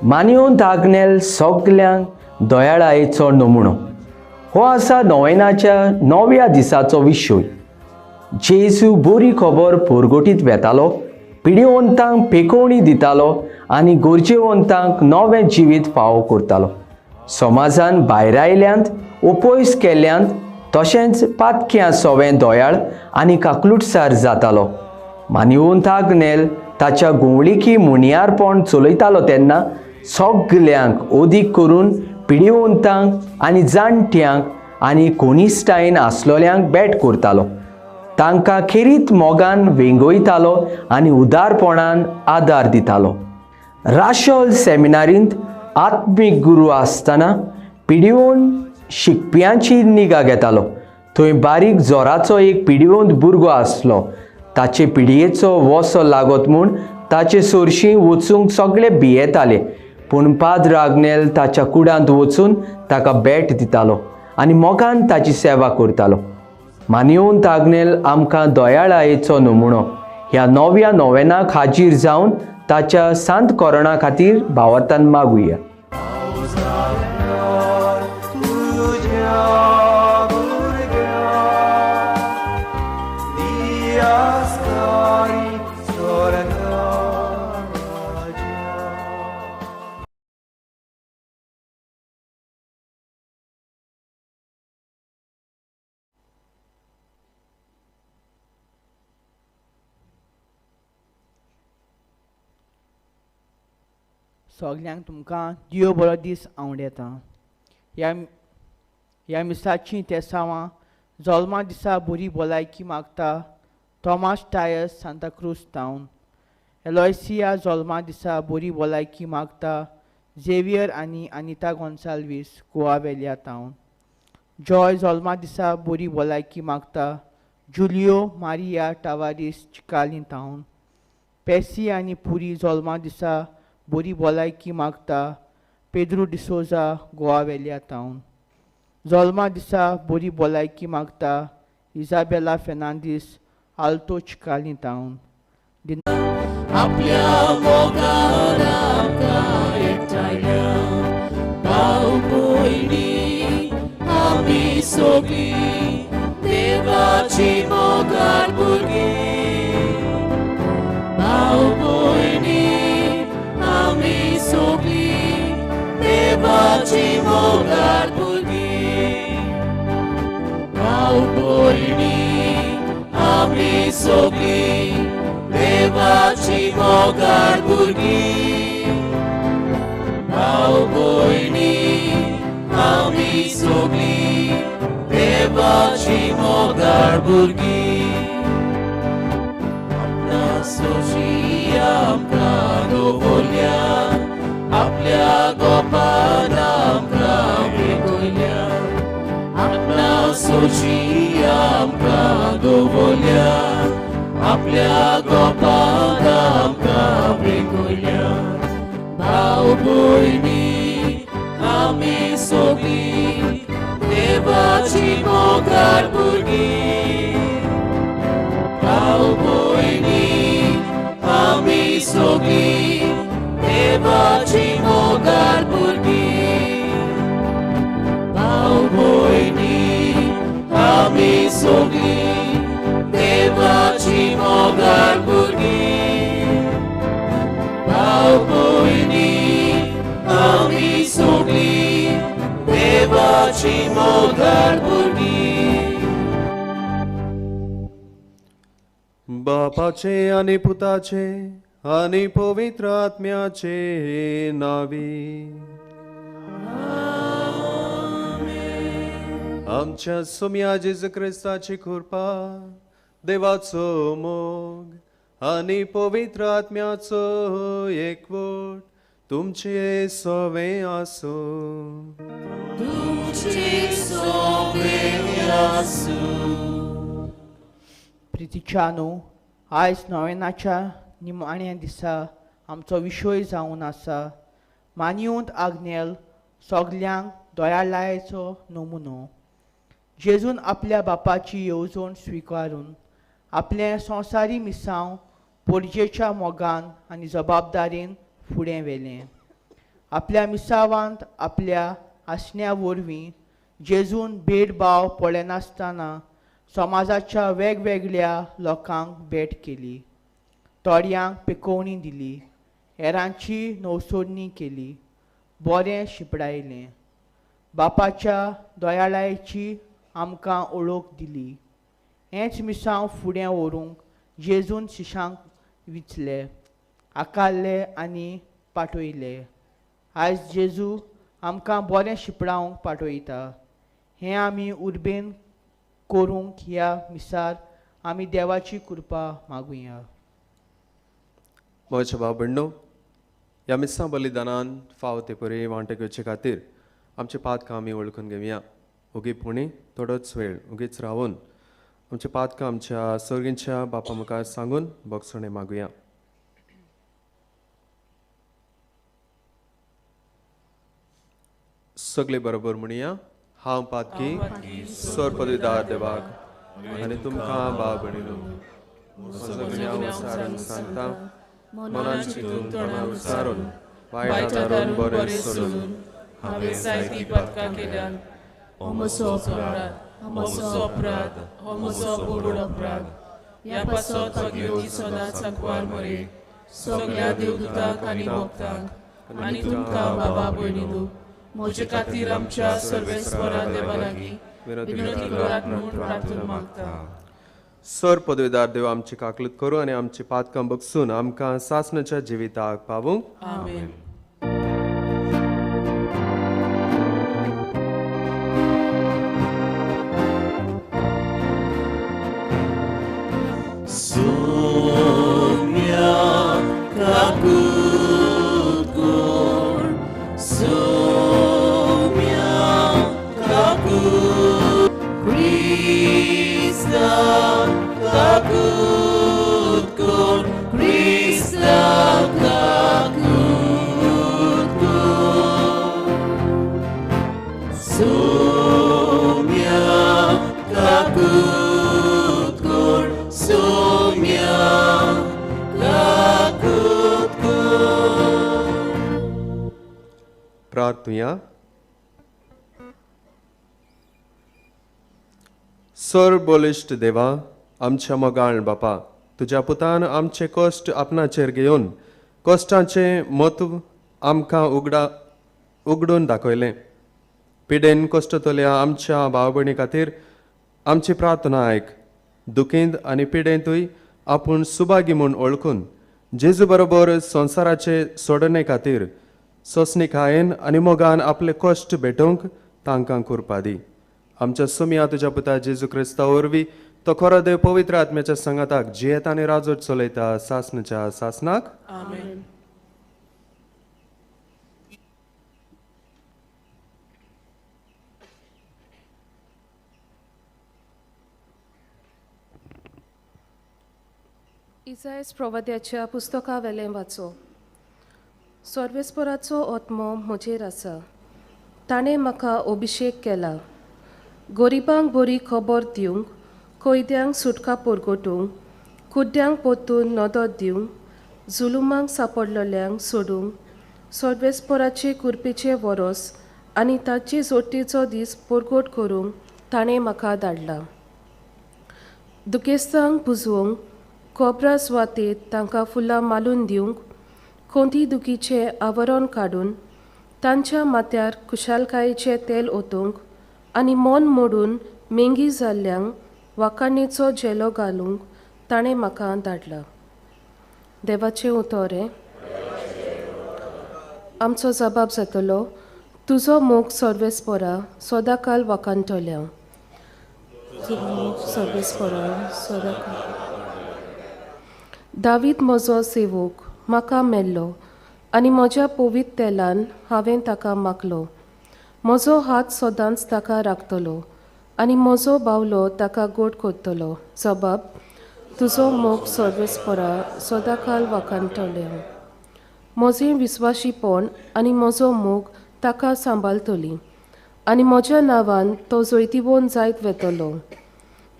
मानयोन आग्नेल सगल्यांक दयाळायेचो नमुनो हो आसा नोवेनाच्या 9व्या दिसाचो विशय. जेजू बरी खबर पोरगोटीत वेतालो, पिडिवंतांक पेकोवणी दितालो आनी गरजेवंतांक नवें जिवीत फावो करतालो. समाजान भायरायल्यांत, उपयस केल्ल्यांत, तशेंच पातक्यां सोवें दयाळ आनी काकलुटसार जातालो. मानयोन आग्नेल ताच्या गोंवळिकी मुनियारपण चलयतालो तेन्ना सगल्यांक अदीक करून पिडिवंतांक आनी जाणट्यांक आनी कोनिस्टायन आसलोल्यांक भेट करतालो. तांकां खेरीत मोगान वेंगयतालो आनी उदारपणान आदार दितालो. राशोल सेमिनारींत आत्मीक गुरू आसतना पिडिवन शिकप्यांची निगा घेतालो. थंय बारीक जोराचो एक पिडिवंत भुरगो आसलो. ताचे पिडयेचो वसो लागत म्हूण ताचे सरशीं वचूंक सगळे भियेताले, पूण पाद्र आग्नेल ताच्या कुडांत वचून ताका भेट दितालो आनी मोगान ताची सेवा करतालो. मानयोन आग्नेल आमकां दयाळायेचो नमुनो. ह्या 9व्या नोवेनाक हाजीर जावन ताच्या सांत कोरणा खातीर भावार्थान मागुया. सगल्यांक तुमकां देव बरो दीस आवडटा. ह्या मिसाची तेसांवां जल्मा दिसा बरी भलायकी मागता थॉमास टायस सांताक्रूज टावन. एलॉयसिया जल्मा दिसा बरी भलायकी मागता झेवियर आनी अनिता गोन्साल्वीस गोवा वेल्या टावन. जॉय जल्मा दिसा बरी भलायकी मागता Julio Maria Tavares Chicalim town. पेसी आनी पुरी जल्मा दिसा बरी भलायकी मागता पेद्रू डिसोजा गोवा वेल्या टावन. जल्मा दिसा बरी भलायकी मागता इजाबेला फेर्नांदीस आल्तो चिकाली टावन. आपल्या मोगान आमकां एकठांयल्या, भाव भयणी आमी सगळीं देवाची मोगार भुरगीं. भाव भयणी आमी सगळीं देवाची मोगार भुरगीं. भाव भयणी आमी सगळीं देवाची मोगार भुरगीं. भाव भयणी आमी सगळीं देवाची मोगार भुरगीं. आपणा सोशी आमकां दवरल्या, आपल्या गोपान आमकां वेगयल्या. आपणा सोशी आमकां दवरल्या, आपल्या गोपान आमकां वेगयल्या. भाव भयणी आमी सगळीं देवाची मोगार भुरगीं. भाव भयणी आमी सगळीं देवाची मोगार भुरगीं. भाव भयणी आमी सगळीं देवाची मोगार भुरगीं. भाव भयणी आमी सगळीं देवाची मोगार भुरगीं. बापाचे आनी पुताचे आनी पवित्र आत्म्याचे नावी आमच्या सोम्या जेजू क्रिस्ताची कृपा, देवाचो मोग आनी पवित्र आत्म्याचो एकवट तुमचे सवे आसूं. तुमचे सवे आसूं. प्रितीच्यानो, आयज नोवेनाच्या निमाण्या दिसा आमचो विशय जावन आसा मानयोंत आग्नेल सगल्यांक दयाळायेचो नमुनो. जेजून आपल्या बापाची येवजण स्विकारून आपलें संवसारी मिसांव पोरजेच्या मोगान आनी जबाबदारीन फुडें व्हेलें. आपल्या मिसावांत आपल्या आसण्या वरवीं जेजून भेदभाव पळयनासतना समाजाच्या वेगवेगळ्या लोकांक भेट केली, थोड्यांक पिकोवणी दिली, हेरांची नवसोडणी केली, बरें शिपडायलें, बापाच्या दयाळायेची आमकां ओळख दिली. हेंच मिसांव फुडें व्हरूंक जेजून शिशांक विचले, आकारले आनी पाठयले. आयज जेजू आमकां बरें शिपडावंक पाठयता. हें आमी उर्बेन करूंक ह्या मिसार आमी देवाची कृपा मागुया. म्हज्या भाव भयणो, ह्या मिसां बलिदानान फाव ते परी वांटे घेवचे खातीर आमचे पातकां आमी वळखून घेवया. ओगी पुणी थोडोच वेळ ओगीच रावून आमचे पातकां आमच्या सर्गींच्या बापा मुखार सांगून भोगसणें मागुया. सगळे बरोबर म्हणया, हांव पातकी सर पदवीदार देवाक आनी तुमकां भाव भयणीनो म्हजो गुन्यांव विचारून सांगता, मनान चिंतून तोंडार उच्चारून वायट आदारून बरें सोडून हांवें जायतीं पातकां केल्यात. हो म्हजो अपराध, हो म्हजो अपराध, हो म्हजो व्हड अपराध. ह्या पासत भगवती सदांच आंकवार मरे सगळ्या देवदूतांक आनी भक्तांक आनी तुमकां बाबा भयणीनो म्हजे खातीर आमच्या सर्वेस्वरा देवा लागीं विनंती करात म्हूण प्रार्थना मागता. सर पदवीदार देव आमची काकलूत करूं आनी आमची पातकां बगसून आमकां सासणाच्या जिविताक पावूंक. आमेन. प्रार्थुया. सर बलिश्ट देवा, आमच्या मोगाळ बापा, तुज्या पुतान आमचे कश्ट आपणाचेर घेवन कश्टांचें म्हत्व आमकां उगडून दाखयलें. पिडेन कश्टतल्या आमच्या भाव भयणी खातीर आमची प्रार्थना आयक. दुखींत आनी पिडेंतूय आपूण सुभागी म्हूण वळखून जेजू बरोबर संवसाराचे सोडणे खातीर सोंसणीकायेन आनी मोगान आपले कश्ट भेटोवंक तांकां कृपा दी. आमच्या सुमया तुज्या पुता जेजू क्रिस्ता वरवीं तो खरो देव पवित्र आत्म्याच्या सांगाताक जियेत आनी राजवट चलयता सासणाच्या सासणाक. आमेन. इसायस प्रवाद्याच्या पुस्तका वेलें वाचो. सर्वेस्पराचो आत्मो म्हजेर आसा, ताणें म्हाका अभिशेक केला गरिबांक बरी खबर दिवंक, कैद्यांक सुटका परगटूंक, कुड्ड्यांक परतून नदर दिवंक, जुलुमांक सापडलेल्यांक सोडूंक, सर्वेस्पराचे कृपेचे वरोस आनी ताचे जोडटेचो दीस परगट करूंक ताणें म्हाका धाडला. दुखेस्तांक पुजोवंक, कोबरा सुवातेर तांकां फुलां मालून दिवंक, कोंती दुखीचें आवरण काडून तांच्या माथ्यार खुशालकायेचें तेल ओतूंक आनी मन मोडून मेंगी जाल्ल्यांक वाखाणेचो झेलो घालूंक ताणें म्हाका धाडला. देवाचें उतर हें. आमचो जबाब जातलो, तुजो मोग सर्वेस्परा सदांकाल वाखाणटल्या. सर्वेस्परा सदांकाल. दावीद म्हजो सेवक म्हाका मेल्लो आनी म्हज्या पवित्र तेलान हांवें ताका मागलो. म्हजो हात सदांच ताका राखतलो आनी म्हजो बावलो ताका गोड करतलो. जबाब, तुजो मोग सर्वेस्परा सदांकाल वाखाणटले. म्हजें विस्वाशीपण आनी म्हजो मोग ताका सांबाळटली आनी म्हज्या नांवान तो जैतिवंत जायत वेतलो.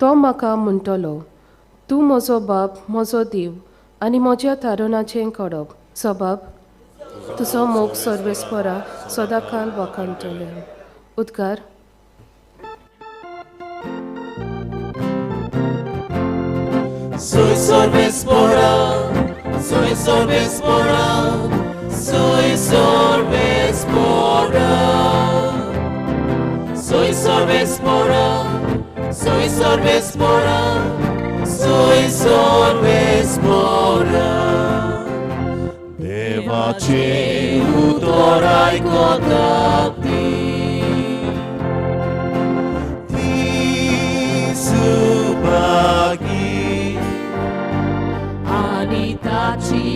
तो म्हाका म्हणटलो, तूं म्हजो बाप, म्हजो देव आनी म्हज्या तारुणाचें कडप. जबाब, तुजो मोग सर्वेस्परा सदांकाल वाखाणटले. उद्गार. Soy sorvespora, soy sorvespora, soy sorvespora. Soy sorvespora, soy sorvespora, soy sorvespora. देवाचे उतर आयकता ती ती सुभागी आनी ताची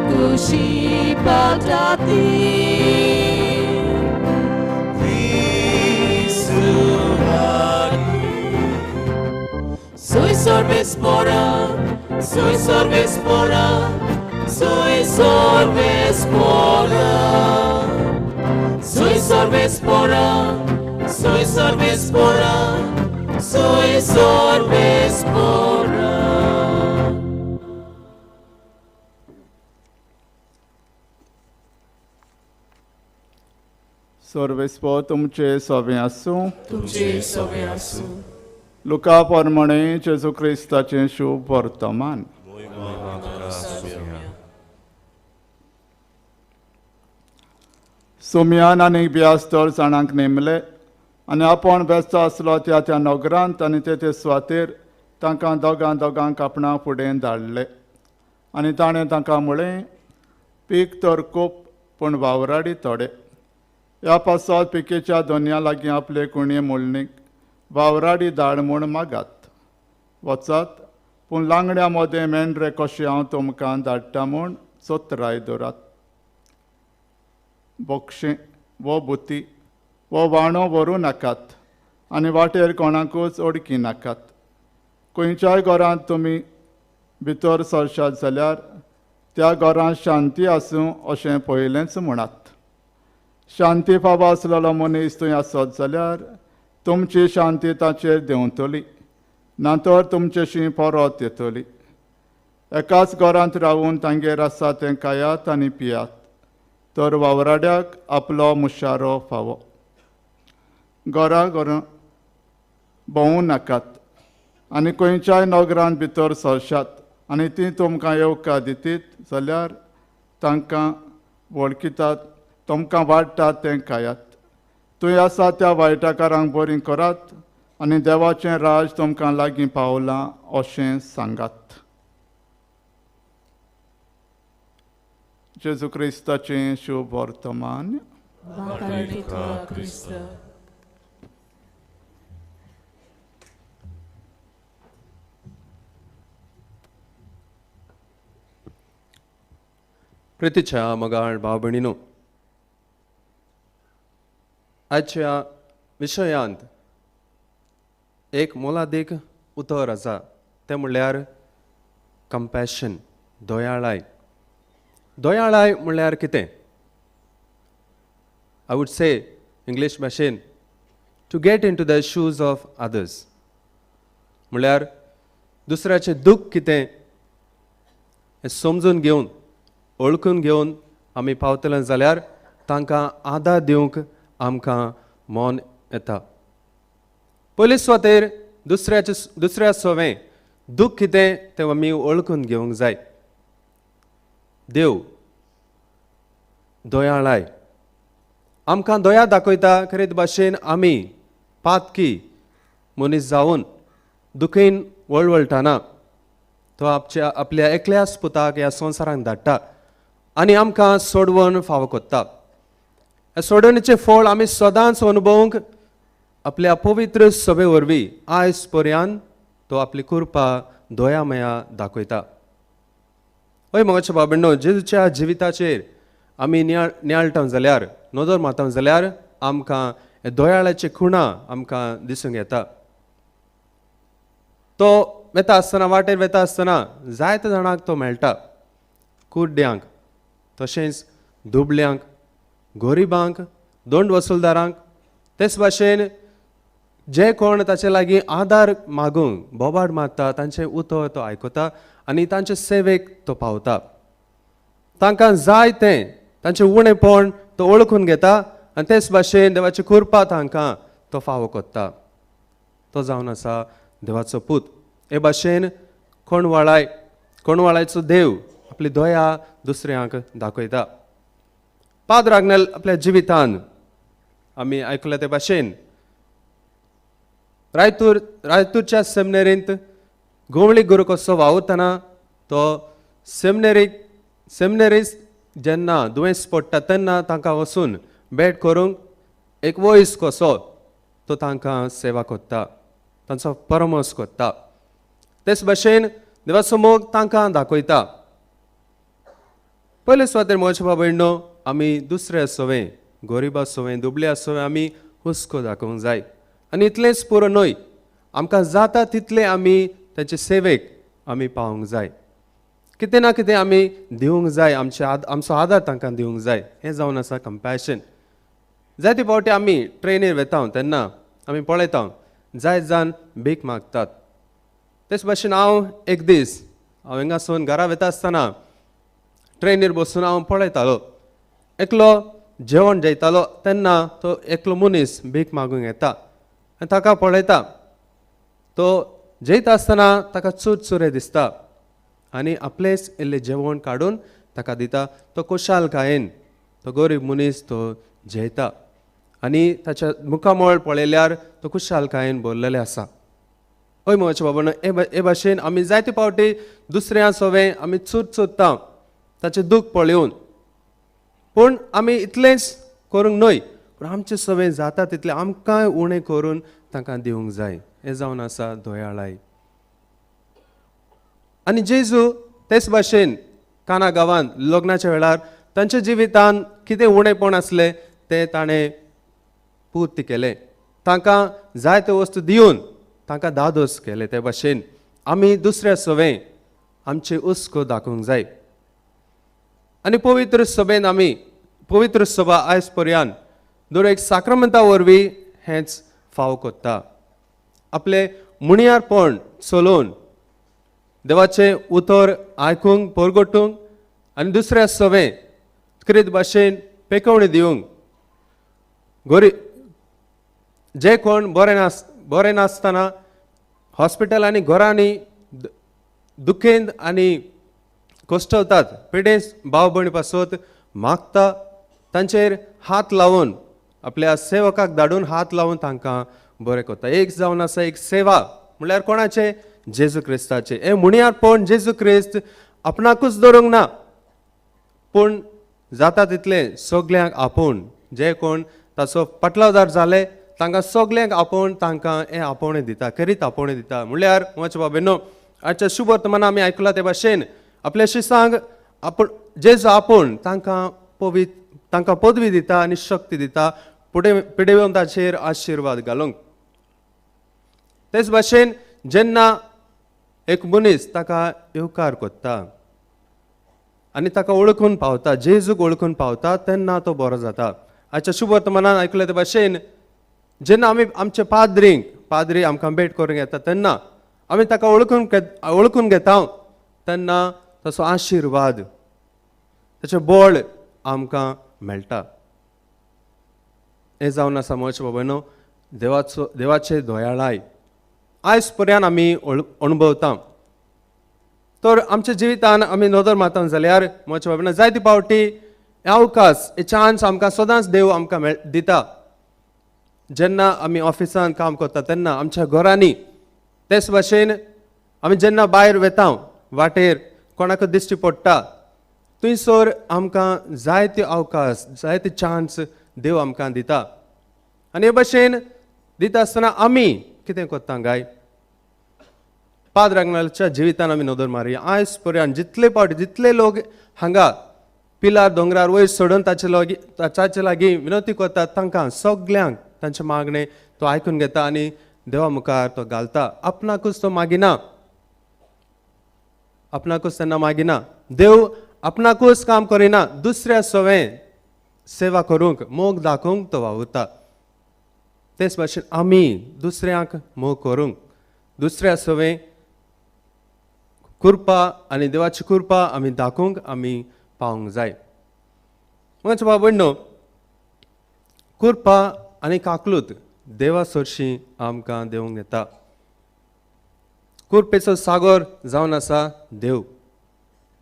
खुशी पावता ती ती Subhagi. Soy sorvespora, soy sorvespora, soy sorvespora. Soy sorvespora, soy sorvespora, soy sorvespora. सर्वेस्पोर तुमचे सोबें आसूं. तुमचे सोबें आसूं. लुका प्रमाणे जेजू क्रिस्ताचें शुभ वर्तमान. सुमयान आनी बियास्तर जाणांक नेमले आनी आपूण बेसतो आसलो त्या त्या नगरांत आनी ते ते सुवातेर तांकां दोगां दोगांक आपणा फुडें धाडले. आनी ताणें तांकां म्हळें, पीक तर खूब पूण वावराडी थोडे. ह्या पासत पिकेच्या दोनया लागीं आपले कुणये मोडणीक वावराडी धाड म्हूण मागात. वचात, पूण लांगड्या मदें मेंढरे कशें हांव तुमकां धाडटा म्हूण चतराय दवरात. बोक्षें वो बुती वो वाणो व्हरूं नाकात आनी वाटेर कोणाकूच ओडकी नाकात. खंयच्याय घरांत तुमी भितर सरशात जाल्यार त्या घरांत शांती आसूं अशें पयलेंच म्हणात. शांती फावो आसलेलो मनीस थंय आसत जाल्यार तुमची शांती ताचेर देंवतली, ना तर तुमचेशी परत येतली. एकाच घरांत रावून तांगेर आसा तें खायात आनी पियात, तर वावराड्याक आपलो मुशारो फावो. घरा घरां भोंवूं नाकात आनी खंयच्याय नगरांत भितर सरशात आनी ती तुमकां येवकार दितीत जाल्यार तांकां वळखितात, तुमकां वाडटात तें खायात. थंय आसा त्या वायटाकारांक बरीं करात आनी देवाचें राज तुमकां लागीं पावलां अशें सांगात. जेजू क्रिस्ताचें शुभ वर्तमान. वाखाणणी तुका क्रिस्त. प्रितीच्या मोगाळ भाव भयणीनो, आजच्या विशयांत एक मोलादीक उतर आसा, तें म्हणल्यार कंपॅशन, दयाळाय. दयाळाय म्हणल्यार कितें? I would say English भाशेन to get into the shoes of others, म्हणल्यार दुसऱ्याचें दूख कितें हें समजून घेवन, वळखून घेवन आमी पावतले जाल्यार तांकां आदार दिवंक आमकां मन येता. पयले सुवातेर दुसऱ्या सवें दूख कितें तें आमी वळखून घेवंक जाय. देव दयाळाय आमकां दया दाखयता. खरें भाशेन आमी पातकी मनीस जावन दुखीन वळवळटाना तो आपल्या एकल्याच पुताक ह्या संवसारांत धाडटा आनी आमकां सोडवण फावो कोत्ता. ह्या सोडवणेचें फळ आमी सदांच अनुभवूंक आपल्या पवित्र सभे वरवीं आयज पर्यंत तो आपली कृपा दया माया दाखयता. हय मोगाच्या बाबण्णो, जेजूच्या जिविताचेर आमी नियाळटा जाल्यार, नदर मारता जाल्यार आमकां दयाळाचे खुणा आमकां दिसूंक येता. तो वेता आसतना, वाटेर वेता आसतना जायते जाणांक तो मेळटा, कुड्ड्यांक, तशेंच दुबल्यांक, गरिबांक, दोंड वसुलदारांक, तेच भाशेन जे कोण ताचे लागीं आदार मागूंक बोबाड मारता तांचें उतर तो आयकता आनी तांचे सेवेक तो पावता. तांकां जाय तें तांचें उणेपण तो वळखून घेता आनी तेच भाशेन देवाची कृपा तांकां तो फावो कोत्ता. तो जावन आसा देवाचो पूत. हे भाशेन कोणवाळाय कोणवाळायचो देव आपली दया दुसऱ्यांक दाखयता. पाद्र आग्नेल आपल्या जिवितान आमी आयकल्या ते भाशेन रायतूरच्या सेमिनेरींत गोवळी गुरू कसो वावुरतना तो सेमिनेरीस जेन्ना दुयेंस पडटा तेन्ना तांकां वचून भेट करूंक एक वयस कसो तो तांकां सेवा करता, तांचो परामर्श करता. तेच भाशेन देवाचो मोग तांकां दाखयता. पयले सुवातेर म्हज्या बाबा आमी दुसऱ्या सवें, गरिबा सवें, दुबल्या सवें आमी हुस्को दाखोवंक जाय. आनी इतलेंच पुरो न्हय, आमकां जाता तितलें आमी तांचे सेवेक आमी पावूंक जाय. कितें ना कितें आमी दिवंक जाय, आमचो आदार तांकां दिवंक जाय. हें जावन आसा कंपॅशन. जायते फावटी आमी ट्रेनीर वेता तेन्ना आमी पळयता जायत जाण भीक मागतात. तेच भाशेन हांव एक दीस हांव हिंगासून घरा वेता आसतना ट्रेनीर बसून हांव पळयतालो एकलो जेवण जेयतालो तेन्ना तो एकलो मनीस भीक मागूंक येता आनी ताका पळयता तो जेयता आसतना ताका चुरचुरे दिसता आनी आपलेंच इल्लें जेवण काडून ताका दिता. तो खुशालकायेन तो गरीब मनीस तो जेयता आनी ताच्या मुखामळ पळयल्यार तो खुशालकायेन भरलेलें आसा. हय म्हज्या बाबानो, हे भाशेन आमी जायते फावटी दुसऱ्या सवें आमी चुरचुरता ताचें दूख पळोवन, पूण आमी इतलेंच करूंक न्हय, पूण आमचें सवें जाता तितलें आमकांय उणें करून तांकां दिवंक जाय. हें जावन आसा दयाळाय. आनी जेजू तेच भाशेन काना गांवांत लग्नाच्या वेळार तांच्या जिवितान कितें उणेपण आसलें तें ताणें पूर्त केलें. तांकां जाय त्यो वस्तू दिवन तांकां दादोस केलें. ते भाशेन आमी दुसऱ्या सवें आमचे हुस्को दाखोवंक जाय. आनी पवित्र सभेन आमी पवित्र सभा आयज पर्यंत दर एक साक्रमेंता वरवीं हेंच फाव कोत्ता. आपलें मुणयारपण चलोवन देवाचें उतर आयकूंक परगटूंक आनी दुसऱ्या सवें क्रित भाशेन पेकोवणी दिवंक, गरीब जे कोण बरें नासतना हॉस्पिटल आनी घरांनी दुखेंत आनी कश्टवतात पिडेस्त भाव भयणी पासत मागता तांचेर हात लावन आपल्या सेवकाक धाडून हात लावन तांकां बरें करता. एक जावन आसा एक सेवा म्हणल्यार कोणाचें? जेजू क्रिस्ताचें. हें मुणयारपण जेजू क्रिस्त आपणाकूच दवरूंक ना, पूण जाता तितलें सगल्यांक आपोवन जे कोण ताचो पाटलावदार जाले तांकां सगल्यांक आपोवन तांकां हें आपोवणें दिता, करीत आपोवणें दिता. म्हणल्यार म्हज्या बाबेनो आजच्या शुभ वर्तमानान आमी आयकलां ते भाशेन आपल्या शिसांक आपूण जेजू आपोवन तांकां तांकां पदवी दिता आनी शक्ती दिता फुडें पिडेवंताचेर आशिर्वाद घालूंक. तेच भाशेन जेन्ना एक मनीस ताका येवकार कोत्ता आनी ताका वळखून पावता, जेजूक वळखून पावता, तेन्ना तो बरो जाता. आजच्या शुभ वर्तमानान आयकलें ते भाशेन जेन्ना आमी आमचे पाद्री आमकां भेट करूंक येता तेन्ना आमी ताका वळखून घेता तेन्ना ताचो आशिर्वाद ताचें बळ आमकां मेळटा. हें जावन आसा म्हज्या बाबानो देवाचे दयाळाय आयज पर्यंत आमी अणभवता. तर आमच्या जिवितान आमी नदर मारता जाल्यार म्हज्या बाबानो जायते फावटी हे अवकाश हे चान्स आमकां सदांच देव आमकां दिता. जेन्ना आमी ऑफिसान काम करता तेन्ना आमच्या घरांनी, तेच भाशेन आमी जेन्ना भायर वेता वाटेर कोणाक दिश्टी पडटा थंयसर आमकां जायते अवकाश जायते चान्स देव आमकां दिता. आनी हे भाशेन दिता आसतना आमी कितें करता गाय? पाद्र आग्नेलाच्या जिवितान आमी नदर मारया. आयज पर्यंत जितले फावटी जितले लोक हांगा पिलार दोंगरार वयर सोडून ताचे लागीं विनवती करतात तांकां सगल्यांक तांचें मागणें तो आयकून घेता आनी देवा मुखार तो घालता. आपणाकूच तो मागिना, आपणाकूच तेन्ना मागिना. देव आपणाकूच काम करिना, दुसऱ्या सवें सेवा करूंक मोग दाखोवंक तो वावुरता. तेच भाशेन आमी दुसऱ्यांक मोग करूंक दुसऱ्या सवें कृपा आनी देवाची कृपा आमी दाखोवंक आमी पावूंक जाय. म्हज्या बाबडनो, कृपा आनी काकलूत देवा सरशी आमकां देवंक येता. कुरपेचो सागोर जावन आसा देव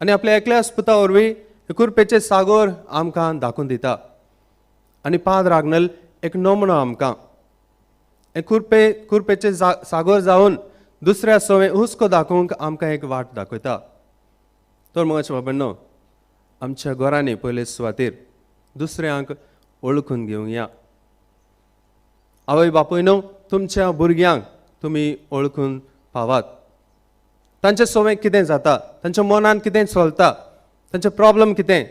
आनी आपल्या एकल्या पुता वरवीं कुरपेचे सागोर आमकां दाखोवन दिता. आनी पाद्र आग्नेल एक नमुनो आमकां हे कुरपेचे सागोर जावन दुसऱ्या सवें हुस्को दाखोवंक आमकां एक वाट दाखयता. तर म्हज्या बाबांनो, आमच्या घरांनी पयले सुवातेर दुसऱ्यांक वळखून घेवया. आवय बापूय न्हू, तुमच्या भुरग्यांक तुमी वळखून पावात. तांचे सवें कितें जाता, तांच्या मनान कितें चलता, तांचे प्रॉब्लम कितें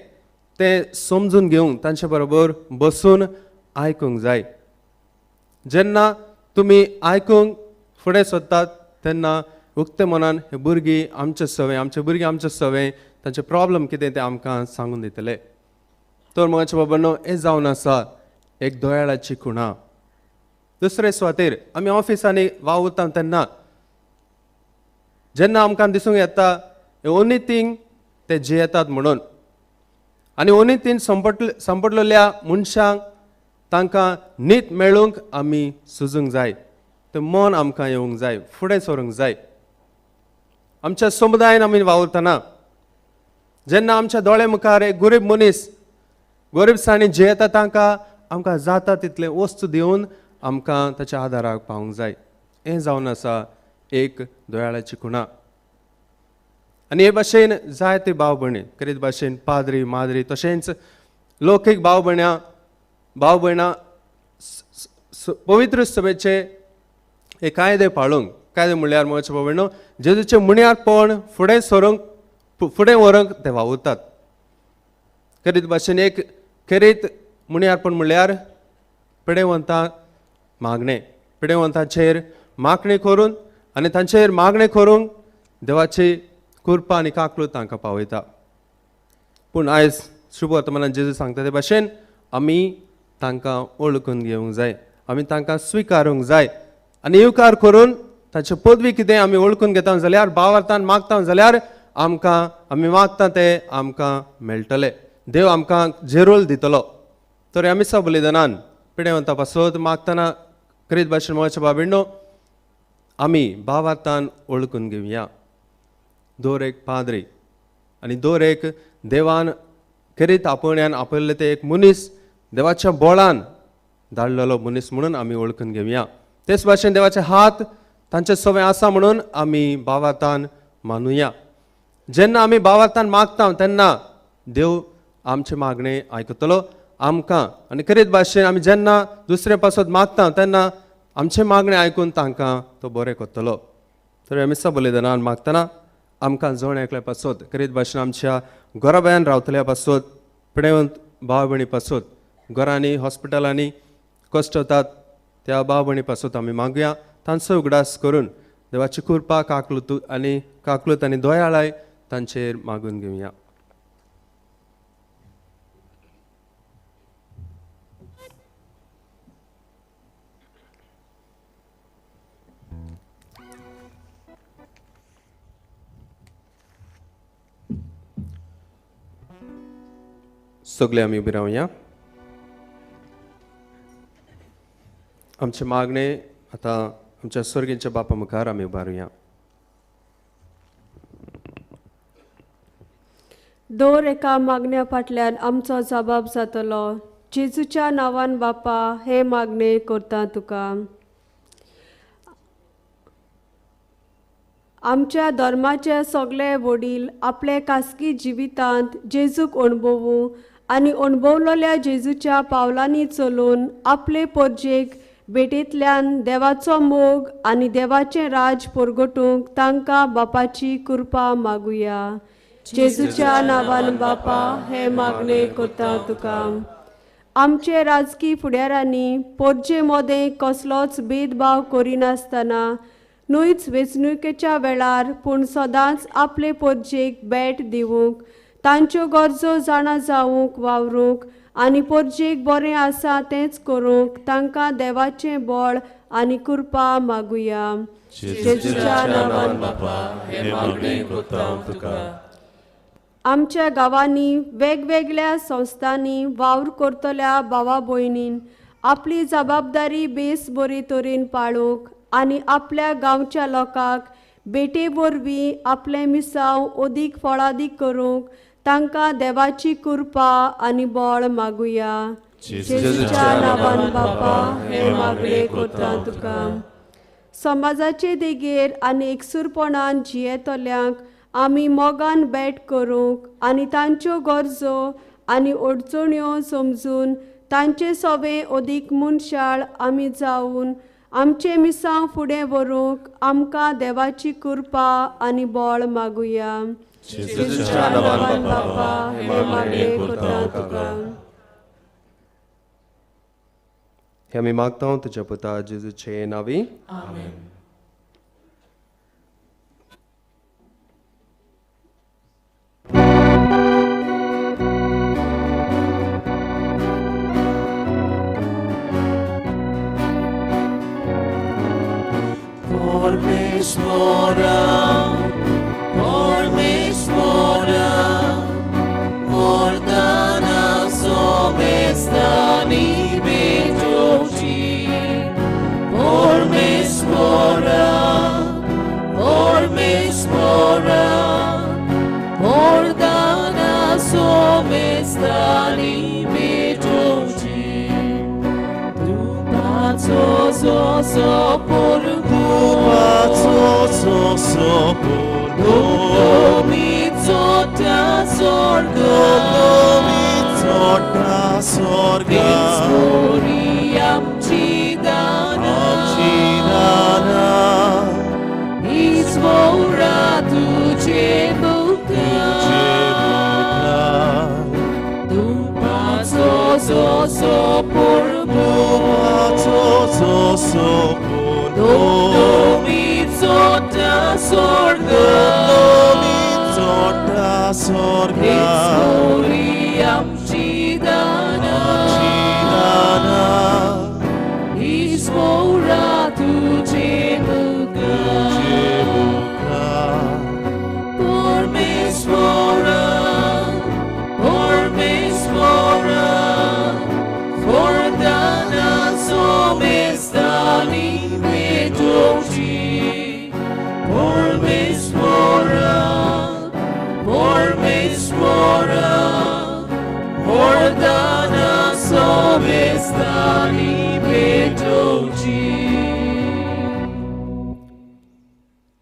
तें समजून घेवंक तांचे बरोबर बसून आयकूंक जाय. जेन्ना तुमी आयकूंक फुडें सोदतात तेन्ना उक्ते मनान हे भुरगीं आमचे सवें, आमचे भुरगीं आमचे सवें तांचे प्रॉब्लम कितें तें आमकां सांगून दितले. तर म्हज्या बाबांनो, हें जावन आसा एक दोयाळाची खुणा. दुसरे सुवातेर आमी ऑफिसांनी वावुरता तेन्ना जेन्ना आमकां दिसूंक येता ओनी थिंग ते जियेतात म्हणून आनी ओनी थिंग संपटलेल्या मनशांक तांकां नीत मेळूंक आमी सुजूंक जाय. तें मन आमकां येवंक जाय, फुडें सरूंक जाय. आमच्या समुदायान आमी वावुरतना जेन्ना आमच्या दोळे मुखार एक गरीब मनीस गरीबसाणी जियेता तांकां आमकां जाता तितलें वस्तू दिवन आमकां ताच्या आदाराक पावूंक जाय. हें जावन आसा एक दोयाळाची खुणा. आनी हे भाशेन जायते भाव भयणी करीत भाशेन पाद्री माद्री तशेंच लोकीक भाव भयणां पवित्र सभेचे हे कायदे पाळूंक, कायदे म्हणल्यार म्हज्या भाव भयणो जेजूचे मुण्यारपण फुडें सरूंक फुडें व्हरूंक ते वावुरतात. करीत भाशेन एक खेरीत मुण्यारपण म्हणल्यार पिडेवंतां मागणें, पिडेवंतांचेर मागणी करून आनी तांचेर मागणें करूंक देवाची कृपा आनी काकलूत तांकां पावयता. पूण आयज शुभ वर्तमानान जेजू सांगता ते भाशेन आमी तांकां वळखून घेवंक जाय, आमी तांकां स्विकारूंक जाय आनी येवकार करून तांचे पदवी कितें आमी वळखून घेता जाल्यार भावार्थान मागता जाल्यार आमकां आमी मागता ते आमकां मेळटले, देव आमकां जेरोल दितलो. तर आमी सबलिदानान पिडेवंता पासत मागतना करीत भाशेन म्हज्या बाबिण्णो आमी भावार्थान वळखून घेवया. दर एक पाद्री आनी दर एक देवान खेरीत आपोवण्यान आपयल्ले ते एक मनीस देवाच्या बोळान धाडलेलो मनीस म्हणून आमी वळखून घेवया. तेच भाशेन देवाचे हात तांचे सवें आसा म्हणून आमी भावार्थान मानुया. जेन्ना आमी भावार्थान मागता तेन्ना देव आमचे मागणें आयकतलो आमकां आनी खेरीत भाशेन आमी जेन्ना दुसरे पासत मागता तेन्ना आमचें मागणें आयकून तांकां तो बरें करतलो. तर आमी सबलिदानान मागतना आमकां जण एकल्या पासत खेरीत भाशेन आमच्या घराब्यान रावतल्या पासत पिडेवंत भाव भयणी पासत घरांनी हॉस्पिटलांनी कश्ट वतात त्या भाव भयणी पासत आमी मागुया. तांचो उगडास करून देवाची कृपा काकलूत आनी काकलूत आनी दयाळाय तांचेर मागून घेवया. सगळे आमी उबी रावया. आमचे मागणे आतां आमच्या स्वर्गीच्या बापा मुखार आमी उबारुया. दर एका मागण्या फाटल्यान आमचो जबाब जातलो. जेजूच्या नांवान बापा हे मागणे करता तुका. आमच्या धर्माचे सगळे वडील आपले खासगी जिवितांत जेजूक अणभवूं आनी अणभवलेल्या जेजूच्या पावलांनी चलून आपले परजेक भेटेंतल्यान देवाचो मोग आनी देवाचें राज परगटूंक तांकां बापाची कृपा मागुया. जेजूच्या नांवान बापा हे मागणे करता तुका. आमचे राजकी फुडारांनी परजे मदें कसलोच भेदभाव करिनासतना न्हूच वेंचणुकेच्या वेळार पूण सदांच आपले परजेक भेट दिवंक, तांच्यो गरजो जाणा जावंक वावरूंक आनी परजेक बरें आसा तेंच करूंक तांकां देवाचें बळ आनी कृपा मागुया. जेजूच्या नांवान बापा हे मागणें करता तुका. आमच्या गांवांनी वेगवेगळ्या संस्थांनी वावर करतल्या भावा भयणीन आपली जबाबदारी बेस बरे तरेन पाळूंक आनी आपल्या गांवच्या लोकांक भेटे वरवीं आपलें मिसांव अदीक फळादीक करूंक तांकां देवाची कृपा आनी बळ मागुया. जेजूच्या नांवान बापा हे मागणें करता तुका. समाजाचे देगेर आनी एकसूरपणान जियेतल्यांक आमी मोगान भेट करूंक आनी तांच्यो गरजो आनी अडचण्यो समजून तांचे सवे अदीक मनशाळ आमी जावन आमचें मिसांव फुडें व्हरूंक आमकां देवाची कृपा आनी बळ मागुया. जेजूच्या नांवान बापा हे मागणें करता तुका. हे आमी मागता तुज्या पुता जेजूचे नांवी. आमेन. परमेश्वरा परमेश्वरा वरदाना सोमेस्तानी भेटोवची. परमेश्वरा परमेश्वरा वरदाना सोमेस्तानी भेटोवची. तुपाचो जोसो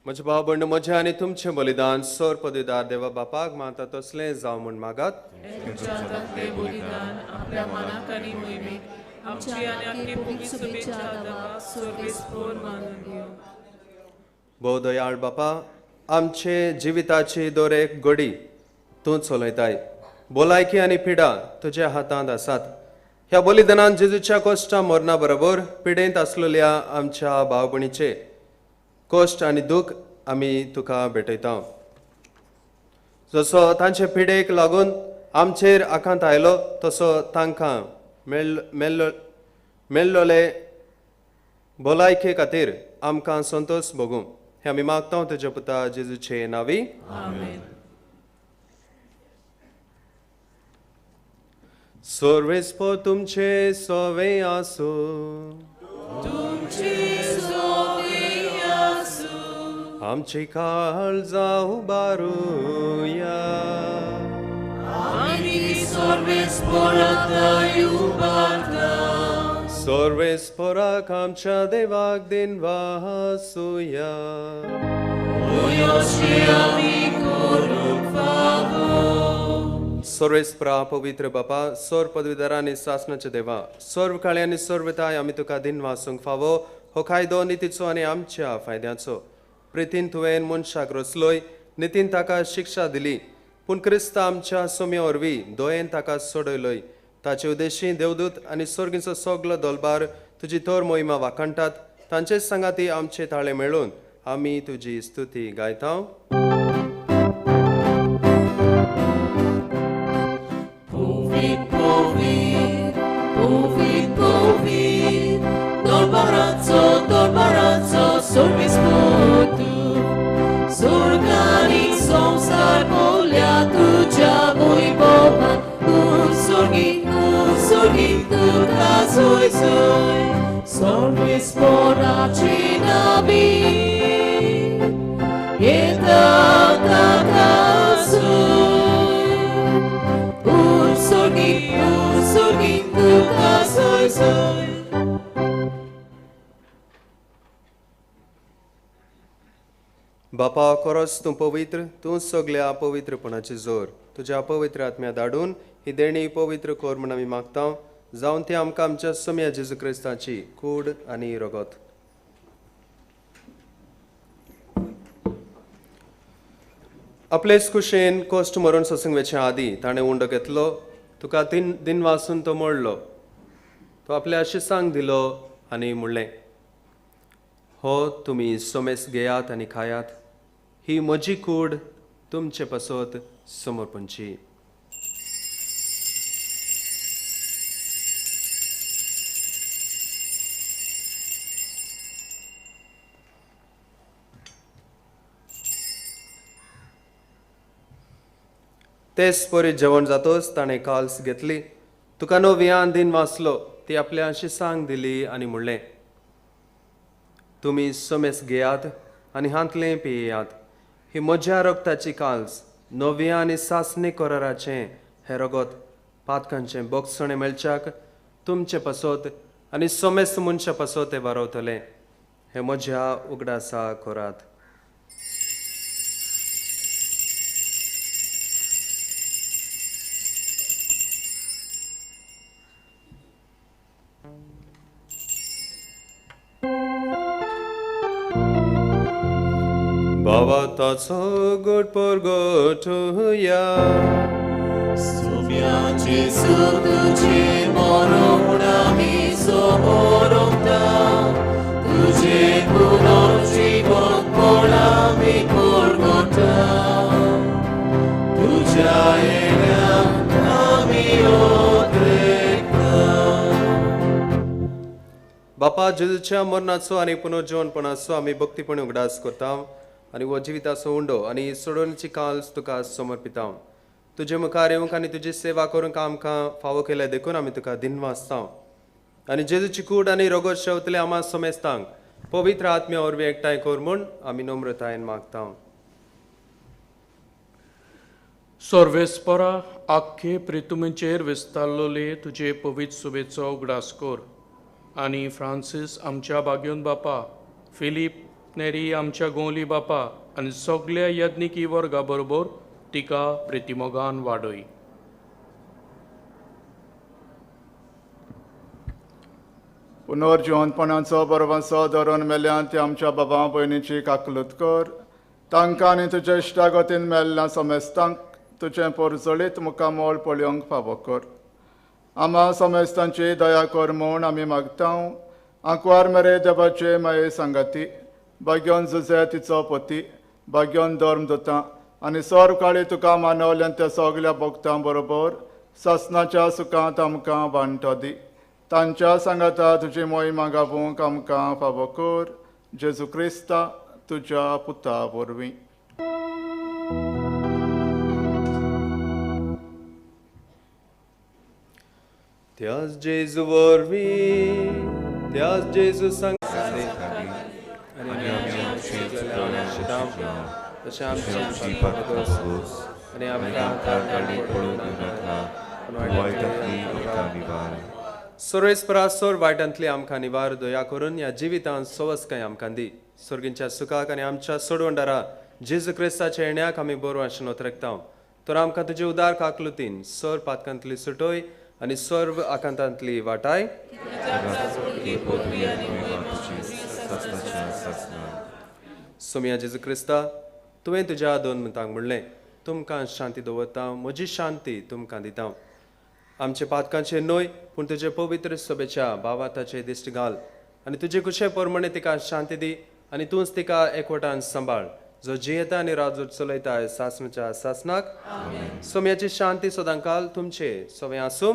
म्हज्या भाव भयण म्हजें आनी तुमचें बलिदान सोर पदवीदार देवा बापाक मानता तसलें जावं म्हूण मागात. बलिदान आपल्या मनाक आनी मोहिमेक आमची आनी आमगे शुभेच्छा देवाक सर्वेस्पोर मानून घेवं. भोव दयाळ बापा, आमचे जिविताची दरेक घडी तूं चलयताय. भलायकी आनी पिडा तुज्या हातांत आसात. ह्या बलिदानान जेजूच्या कश्टां मरणा बरोबर पिडेंत आसलेल्या आमच्या भाव भयणीचे कश्ट आनी दूख आमी तुका भेटयता. जसो तांचे पिडेक लागून आमचेर आकांत आयलो तसो तांकां मेल्लोले भलायके खातीर आमकां संतोश भोगूं. हे आमी मागता तुज्या पुता जेजूचे नांवी. आमेन. सर्वेस्पोर तुमचे सवे आसूं. तुमचे सवे आसूं. आमची काळजां उबारुया. आमी सर्वेस्पोराक उबारता. सर्वेस्पोराक आमच्या देवाक दिनवासुया. आमी करूंक फावो. सर्वेस्परा पवित्र बापा, सर्व पदवीधरा आनी सासणाच्या देवा, सर्व काळी आनी सर्वताय आमी तुका दिनवासूंक फावो. हो कायदो नितीचो आनी आमच्या फायद्याचो. प्रितीन तुवें मनशाक रचलोय, नितीन ताका शिक्षा दिली, पूण क्रिस्त आमच्या सोम्या वरवीं दयेन ताका सोडयलोय. ताचे उद्देशी देवदूत आनी स्वर्गीचो सगलो दलबार तुजी थोर मोहिमा वाखाणटात. तांचेच सांगाती आमचे ताळे मेळून आमी तुजी स्तुती गायता. Sorgani संसार बोल्या तुझे बापा खरोच तूं पवित्र, तूं सगल्या पवित्रपणाची जोर. तुज्या पवित्र आत्म्या धाडून ही देणी पवित्र कर म्हूण आमी मागता, जावन ती आमकां आमच्या सोम्या जेजू क्रिस्ताची कूड आनी रगत. आपलेच कुशेन कश्ट मरून सोसूंक वेचे आदीं ताणें उंडो घेतलो, तुका दिन वासून तो मोडलो, तो आपल्या शिसांक दिलो आनी म्हणलें, हो तुमी सोमेस घेयात आनी खायात, ही म्हजी कूड तुमचे पासत समर्पणची. तेच परी जेवण जातोच ताणें काल्स घेतली, तुका नव्यान दिन वाचलो, ती आपल्या शिसांक दिली आनी म्हणलें, तुमी सोमेस घेयात आनी हांतलें पियेयात, ही म्हज्या रगताची काल्स, नव्या आनी सासणी कराराचें हें रगत पातकांचें बोगसणें मेळच्याक तुमचे पासत आनी सोमेस मनशा पासत तें वारवतलें. हें म्हज्या उगडासा करात. बाबा ताचो गोड परगटुया, सोम्या जेजू तुजें मरण आमी समोरता, तुजें पुनर्जीवनपण आमी परगटा, तुज्या येण्याक आमी ओद्रेकता. बापा जेजूच्या मरणाचो आनी पुनर्जीवनपणाचो आमी भक्तीपणी उगडास करता आनी हो जिविताचो उंडो आनी सोडोवण्याची काल्स तुका समर्पिता. तुजे मुखार येवंक आनी तुजी सेवा करूंक आमकां फावो केल्या देखून आमी तुका दिनवासता. आनी जेजूची कूड आनी रगत शेवतले आमा समेस्तांक पवित्र आत्म्या वरवीं एकठांय कर म्हूण आमी नम्रतायेन मागता. सर्वेस्परा आख्खे प्रितुमेचेर विस्तारलोले तुजे पवित्र सुबेचो उगडास कर आनी फ्रांसीस आमच्या बाग्योन बापा, फिलीप नेरी आमच्या गोंवली बापा आनी सगल्या यज्ञिकी वर्गा बरोबर तिका प्रितिमोगान वाडय. पुनर्जिवनपणाचो बरवासो धरून मेल्यान ती आमच्या बाबा भयणीची काकलूत कर, तांकां आनी तुज्या इश्टागतीन मेल्ल्या समेस्तांक तुजें पोरजळीत मुखामोळ पळोवंक फावो कर. आमा समेस्तांची दया कर म्हूण आमी मागता. आंकवार मेरे देवाचे माये सांगाती, भाग्योन जुजे तिचो पती, भाग्योन धर्म दोता आनी सर्व काळी तुका मानवल्यान त्या सगल्या भक्तां बरोबर सासनाच्या सुखांत आमकां वांटो दी. तांच्या सांगाता तुजी मोहिमा गावूंक आमकां फावो कर, जेजू क्रिस्ता तुज्या पुता वरवीं. त्याच जेजू वरवीं, त्याच जेजू सांग तशें आमची आनी आमकां सर्वेस्परा सोर वायटांतली आमकां निवार दया करून ह्या जिवितांत सवस्काय आमकां दी. सर्गींच्या सुखाक आनी आमच्या सोडवणदारा जेजू क्रिस्ताच्या येण्याक आमी बरो आशेन ओतरेकता. तर आमकां तुजे उदार काकलुतीन सर पातकांतली सुटोय आनी सर्व आकांतांतली वाटाय. सोम्या जेजू क्रिस्ता, तुवें तुज्या दोन मिनटांक म्हणलें, तुमकां शांती दवरता, म्हजी शांती तुमकां दिता. आमचे पातकांचे न्हय पूण तुजे पवित्र सभेच्या भावाताचे दिश्ट घाल आनी तुजे कुशे प्रमाणे तिका शांती दी आनी तूंच तिका एकवटान सांबाळ, जो जियेता आनी राजूट चलयता सासणाच्या सासणाक. सोम्याची शांती सदांकाल तुमचे सवे आसूं.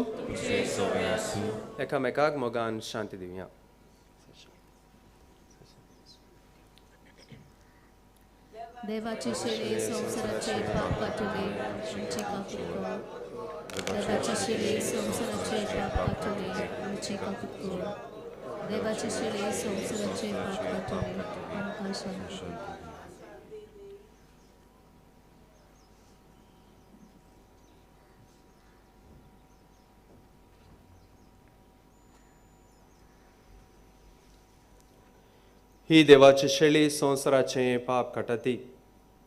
एकामेकाक मोगान शांती दिवया. देवाचे शिले संवसाराचे पाप काटले आमची काकूत कर. देवाचे शिले संवसाराचे पाप काटले आमची काकूत कर. देवाचे शिले संवसाराचे पाप काटले आमकां शांती. ही देवाची शेळी संवसाराचें पाप काडटा ती.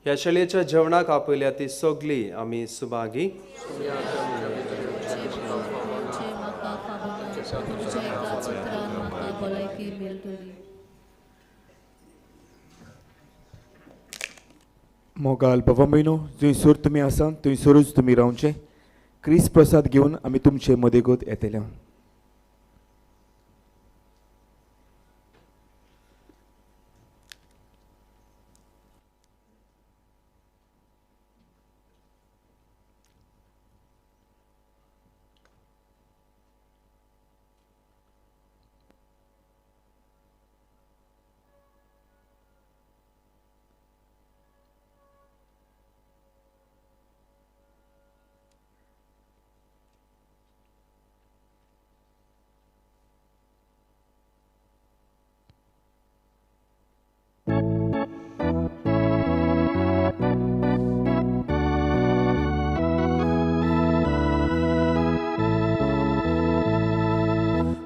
ह्या शेळयेच्या जेवणाक आपयल्या ती सगळी आमी सुभागी. मोगाल बाबा भयणो, जंयसर तुमी आसा थंयसरूच तुमी रावचें. क्रिस्त प्रसाद घेवन आमी तुमचे मदेगत येतले.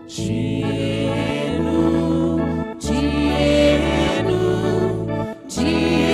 Jienu, Jienu, Jienu.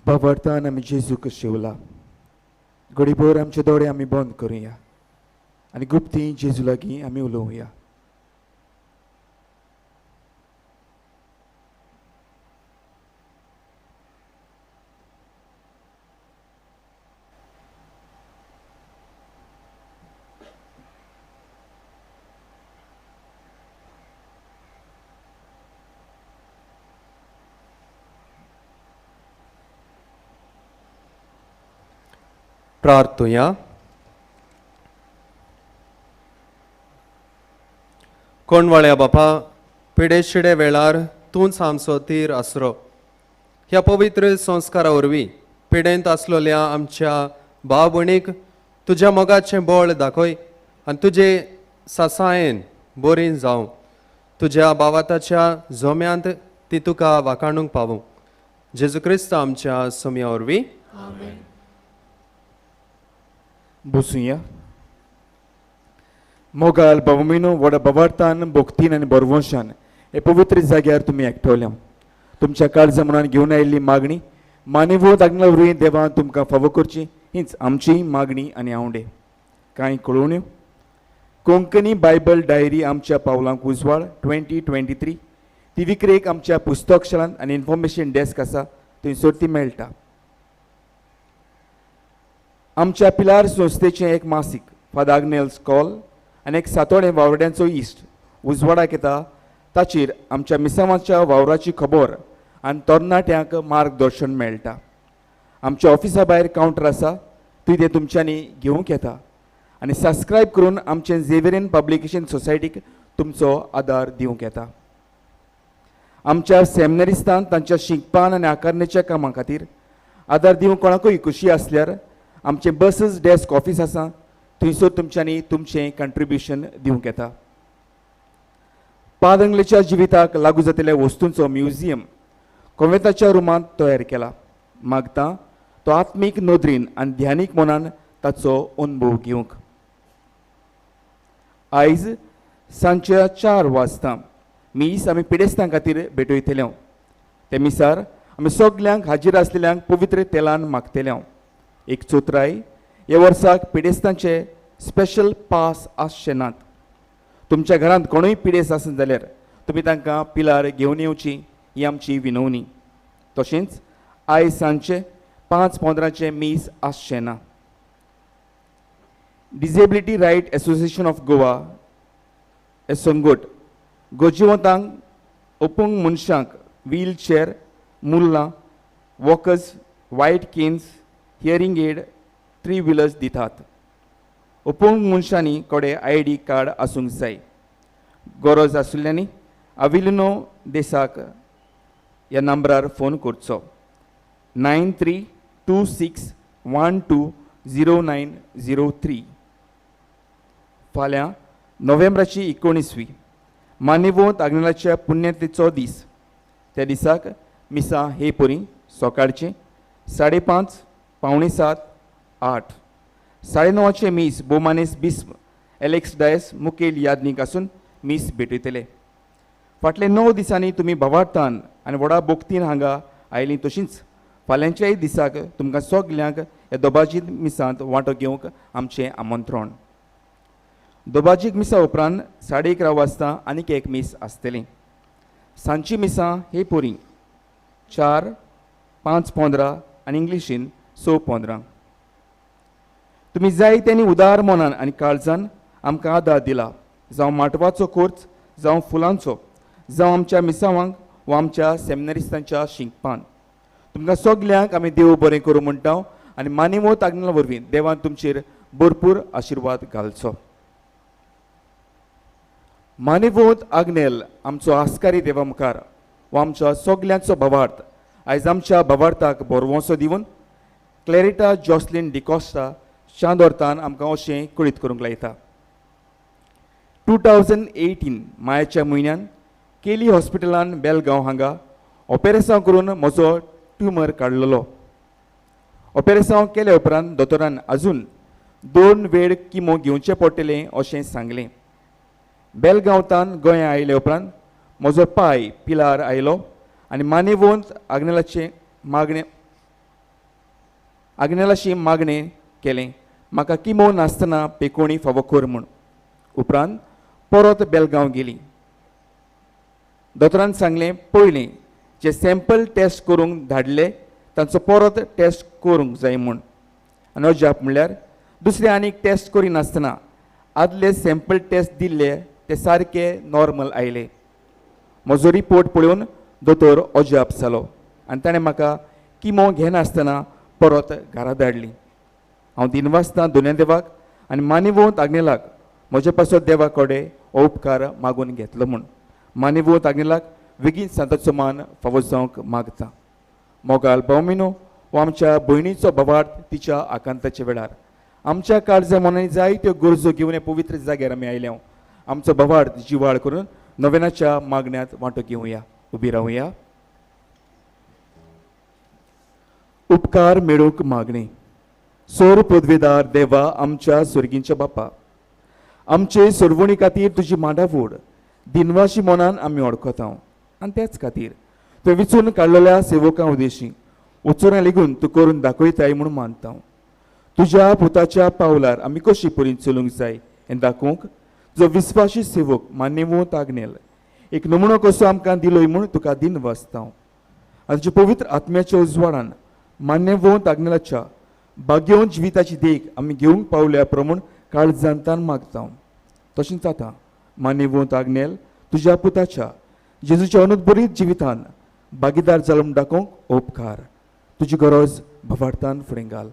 भावार्थान आमी जेजूक शेवला. घडीभर आमचे दोळे आमी बंद करुया आनी गुप्ती जेजू लागीं आमी उलोवया. प्रार्थुया. कोणवाळ्या बापा, पिडेशिडे वेळार तूंच आमचो तीर आसरो. ह्या पवित्र संस्कारा वरवीं पिडेंत आसलेल्या आमच्या भाव भयणीक तुज्या मोगाचें बळ दाखय आनी तुजे सासायेन बरी जावं. तुज्या भावाताच्या जोम्यांत ती तुका वाखाणूंक पावूं. जेजू क्रिस्त आमच्या सोम्या वरवीं. बसुया. मोगाल बाबमिनो व्हडा भावार्थान भक्तीन आनी बरवंशान हे पवित्र जाग्यार तुमी एकठवल्या. तुमच्या काळजा मनान घेवन आयिल्ली मागणी मानेवत आज्ञा वरवीं देवान तुमकां फावो करची हीच आमची मागणी आनी आवडे. कांय कळोवण्यो. कोंकणी बायबल डायरी आमच्या पावलांक उजवाड 2023 ती विक्रेक आमच्या पुस्तकशालांत आनी इन्फॉर्मेशन डेस्क आसा थंयसर ती मेळटा. आमच्या पिलार संस्थेचें एक मासीक फादर आग्नेल्स कॉल आनी एक सातोडें वावड्यांचो इश्ट उजवाडाक येता. ताचेर आमच्या मिसांवाच्या वावराची खबर आनी तरणाट्यांक मार्गदर्शन मेळटा. आमच्या ऑफिसा भायर कावंटर आसा, थंय तें तुमच्यांनी घेवंक येता आनी सबस्क्रायब करून आमचें झेवियरियन पब्लिकेशन सोसायटीक तुमचो आदार दिवंक येता. आमच्या सेमिनरिस्तान तांच्या शिकपान आनी आकारणेच्या कामां खातीर आदार दिवंक कोणाकूय खुशी आसल्यार आमचें बसीस डेस्क ऑफीस आसा, थंयसर तुमच्यांनी तुमचें कंट्रिब्युशन दिवंक येता. पादंगलेच्या जिविताक लागू जातल्या वस्तूंचो म्युझियम कोवेंताच्या रुमांत तयार केला. मागता तो आत्मीक नदरेन आनी ध्यानीक मनान ताचो अनुभव घेवंक. आयज सांजच्या 4 वाजता मीस आमी पिडेस्तां खातीर भेटयतले. ते मिसार आमी सगल्यांक हाजीर आसलेल्यांक पवित्र तेलान मागतले. एक चोत्राय ह्या वर्साक पिडेस्तांचे स्पेशल पास आसचे नात. तुमच्या घरांत कोणूय पिडेस्त आसत जाल्यार तुमी तांकां पिलार घेवन येवची ही आमची विनवणी. तशेंच आयज सांजचे 5:15 मीस आसचें ना. Disability right association of Goa हे संगोट गरजेवंतांक अपंग मनशांक wheelchair, मुल्लां, walkers, white canes, hearing aid, 3 wheelers दितात. अपंग मनशांनी कडे ID card आसूंक जाय. गरज आशिल्ल्यांनी आविलिनो देसाक ह्या नंबरार फोन करचो 9326120903. फाल्यां नोव्हेंबराची 19वी मानेवोंत आग्नेलाच्या पुण्यतिथीचो दीस. त्या दिसाक मिसां हे परी सकाळचें 5:30, 6:45, 8, 9:30 मीस बोमानेस बिस्म एलेक्स डायस मुखेल यादनीक आसून मीस भेटयतले. फाटले 9 दिसांनी तुमी भावार्थान आनी व्हडा भक्तीन हांगा आयलीं. तशींच फाल्यांच्याय दिसाक तुमकां सगल्यांक ह्या दोबाजीक मिसांत वांटो घेवंक आमचें आमंत्रण. दोबाजीक मिसा उपरांत 11:30 वाजता आनीक एक मीस आसतलें. सांजची मिसां हे पोरी 4, 5:15 आनी इंग्लिशीन 6:15. तुमी जाय तेणी उदार मनान आनी काळजान आमकां आदार दिला, जावं माटवाचो खर्च, जावं फुलांचो, जावं आमच्या मिसावांक वा आमच्या सेमिनरिस्तांच्या शिकपान. तुमकां सगल्यांक आमी देव बरें करूं म्हणटा आनी मानेवत आग्नेला वरवीं देवान तुमचेर भरपूर आशिर्वाद घालचो. मानेवत आग्नेल आमचो आस्कारी देवा मुखार वा आमच्या सगल्यांचो भावार्थ आयज आमच्या भावार्थाक बरवंसो दिवन क्लॅरिटा जॉसलीन डिकॉस्टा चांदोरतान आमकां अशें कळीत करूंक लायता. 2018 मायाच्या म्हयन्यान केली हॉस्पिटलान बेलगांव हांगा ऑपेरेसांव करून म्हजो ट्युमर काडलेलो. ऑपेरेसांव केल्या उपरांत दोतोरान अजून 2 वेळ किमो घेवचें पडटलें अशें सांगलें. बेलगांवतान गोंया आयले उपरांत म्हजो पांय पिलार आयलो आनी मानेवंत आग्नेलाचें मागणें आग्नेलाशी मागणें केलें, म्हाका किमो नासतना पेकोणी फावो कर म्हूण. उपरांत परत बेलगांव गेली. दोतोरान सांगलें, पयलीं जे सॅम्पल टेस्ट करूंक धाडले तांचो परत टेस्ट करूंक जाय म्हूण. आनी अजाप म्हणल्यार दुसरे आनीक टेस्ट करिनासतना आदले सॅम्पल टेस्ट दिल्ले ते सारके नॉर्मल आयले. म्हजो रिपोर्ट पळोवन दोतोर अजाप जालो आनी ताणें म्हाका किमो घेनासतना परत घरा धाडली. हांव दिनवासतां दोनूय देवाक आनी मानेवोंत आग्नेलाक म्हजे पासत देवा कडेन हो उपकार मागून घेतलो म्हूण. मानेवोंत आग्नेलाक बेगीन सांताचो मान फावो जावंक मागता. मोगाल भावमिनो हो आमच्या भयणीचो भवार्थ तिच्या आकांताच्या वेळार आमच्या काळजा मनांनी जायत्यो गरजो घेवन पवित्र जाग्यार आमी आयल्या. आमचो भवार्थ जिवाळ करून नव्यानाच्या मागण्यांत वांटो घेवया. उबी रावया. उपकार मेळूंक मागणी. सोर पदवेदार देवा, आमच्या सुर्गींच्या बापा, आमचे सोरवणी खातीर तुजी मांडावड दिनवाशी मनान आमी वळखता आनी त्याच खातीर तुवें विचून काडलेल्या सेवकां उदेशी उचोरां लेगून तूं करून दाखयताय म्हूण मानता. तुज्या पुताच्या पावलार आमी कशी परीन चलूंक जाय हें दाखोवंक जो विस्वाशी सेवक मान्यवंत आग्नेल एक नमुनो कसो आमकां दिलोय म्हूण तुका दिनवासता. आनी तुज्या पवित्र आत्म्याच्या उजवाडान मान्यवंत आग्नेलाच्या भाग्यवंत जिविताची देख आमी घेवंक पावल्या प्रमाण काळजांतान मागता. तशेंच आतां मान्यवंत आग्नेल तुज्या पुताच्या जेजूच्या अनुद्भरीत जिवितान भागीदार जालो म्हूण दाखोवंक उपकार. तुजी गरज भवार्थान फुडें घाल.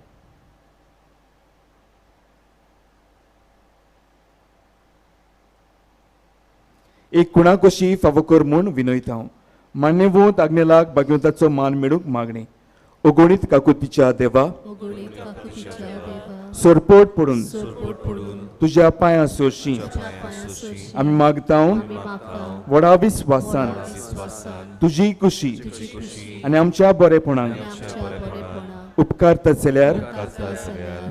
एक कुणा कशी फावो कर म्हूण विनयता. मान्यवंत आग्नेलाक भाग्यवंताचो मान मेळूंक मागणी. अगणीत काकुतीच्या देवा, सरपट पडून तुज्या पांयां सोरशी आमी मागता व्हडा विस्वासान तुजी कुशी आनी आमच्या बरेपणाक उपकारता जाल्यार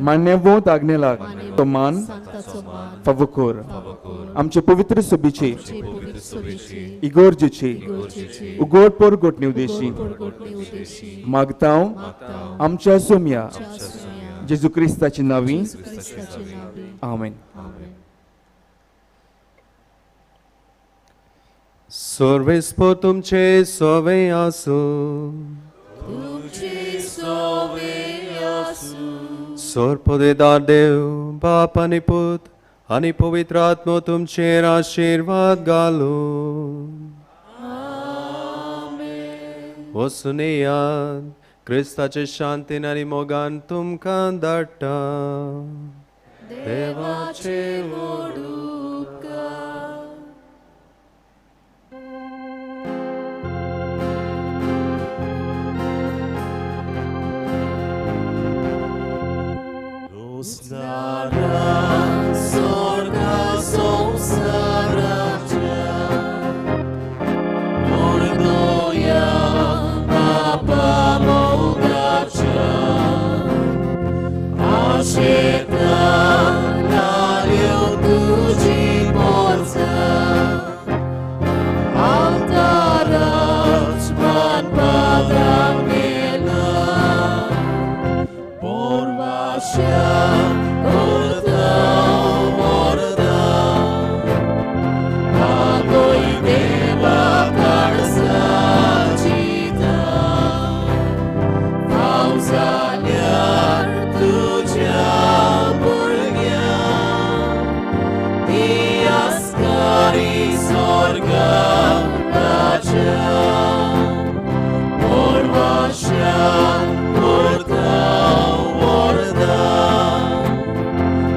मान्यवंत आग्नेलाक तो मान फावो कर. आमचे पवित्र सभेचे इगोर्जेचे उगड परगटणे उदेशी मागता आमच्या सोमया जेजू क्रिस्ताची नावी. आमेन. सर्वेस्पर तुमचे सोवे आसूं. सोरपदेदार देव बाप आनी पूत आनी पवित्र आत्मो तुमचेर आशिर्वाद घालूं. वचून येयात, क्रिस्ताचे शांतीन आनी मोगान तुमकां धाडटा. देवाचे व्हड उपकार. Usnara sorga samsaracha Ordoya papa mogacha Asheta nalio tuji morza Altarach man padamela Porvasha Sorga.